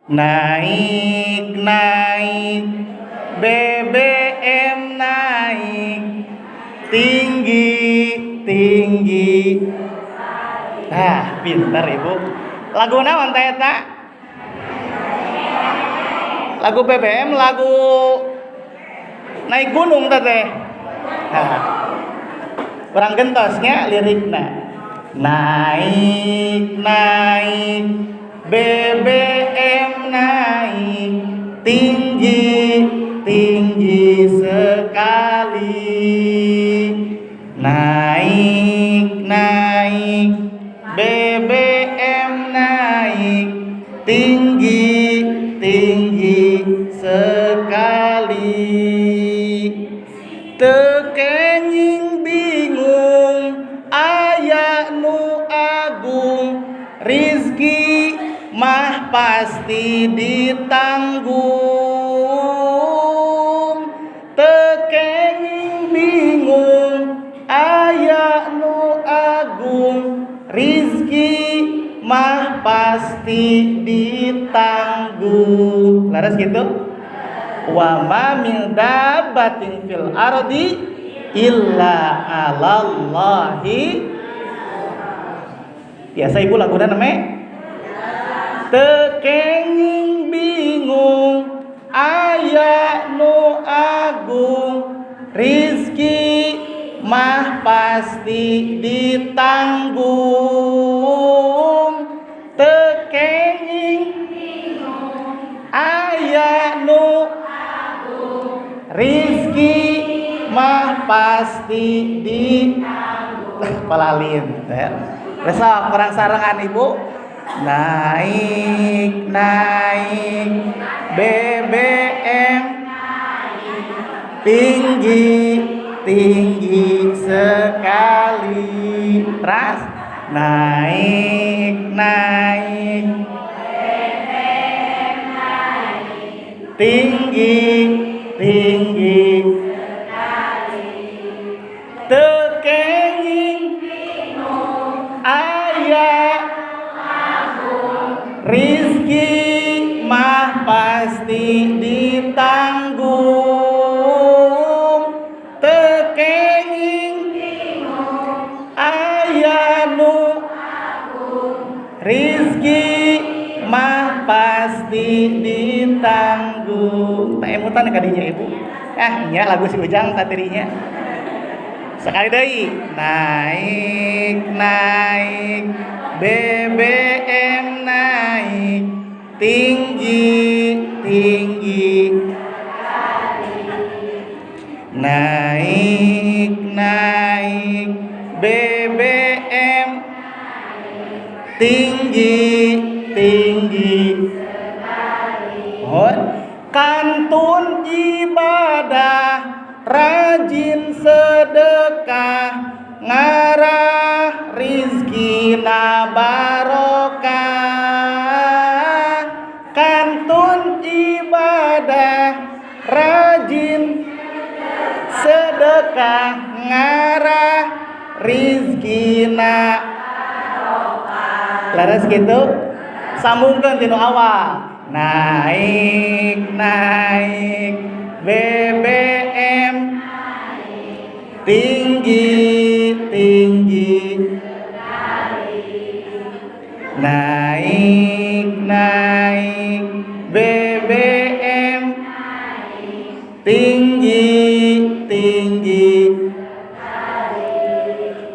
Naik, naik, BBM naik, tinggi, tinggi. Nah, pinter Ibu. Lagu naon teh eta? Lagu BBM, lagu naik gunung teh. Nah, kurang gentos nya lirikna. Naik, naik, BBM naik, tinggi, tinggi sekali. Naik, naik, BBM naik, tinggi, tinggi sekali. Teu kenging bingung, aya nu agung, rizki mah pasti ditanggung. Teu kenging bingung, aya nu agung, rizki mah pasti ditanggung. Laras gitu? Wa ma min dabbatin fil ardi illa 'alallahi. Biasa Ibu laguna namanya Teu kenging bingung, aya nu agung, rizki mah pasti ditanggung. Teu kenging aya nu rizki mah pasti di palalin ya. Besok kurang sarengan, Ibu. Naik, naik, BBM tinggi, tinggi sekali. Terus naik, naik, tinggi, tinggi. Teu kenging aya rizki mah pasti ditanggung. Teu kenging aya nu rizki mah pasti ditanggung. Tak emutan kadinya, Ibu. Ah nya, lagu si Ujang tadinya. Sekali deui. Naik, naik, BBM naik, tinggi, tinggi. Naik, naik, BBM tinggi, tinggi. Oh, kantun ibadah, rajin sedekah, ngarah rizkina barokah. Kantun ibadah, rajin sedekah, ngarah rizkina. Leres gitu? Sambungkan tinu awal. Naik, naik, BBM tinggi, tinggi. Naik, naik, BBM tinggi, tinggi.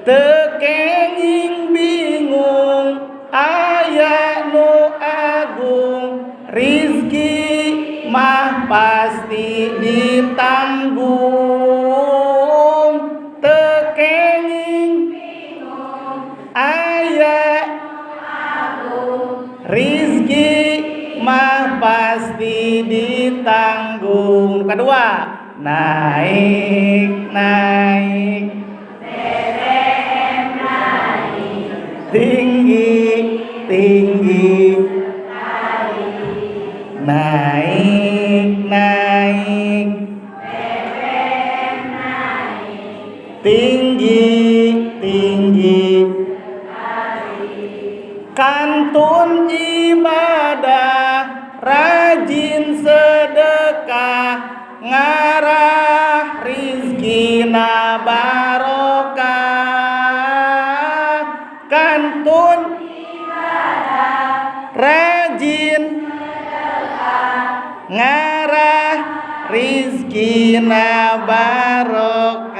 Teu kenging bingung, aya nu agung, rizki mah pasti ditanggung. Teu kenging aya rizki mah pasti ditanggung. Kedua, naik, naik, tinggi, tinggi. Naik, naik, tinggi, tinggi. Kantun ibadah, Rajin sedekah ngarah rizkina barokah. Kantun rajin ngarah rizkina barokah.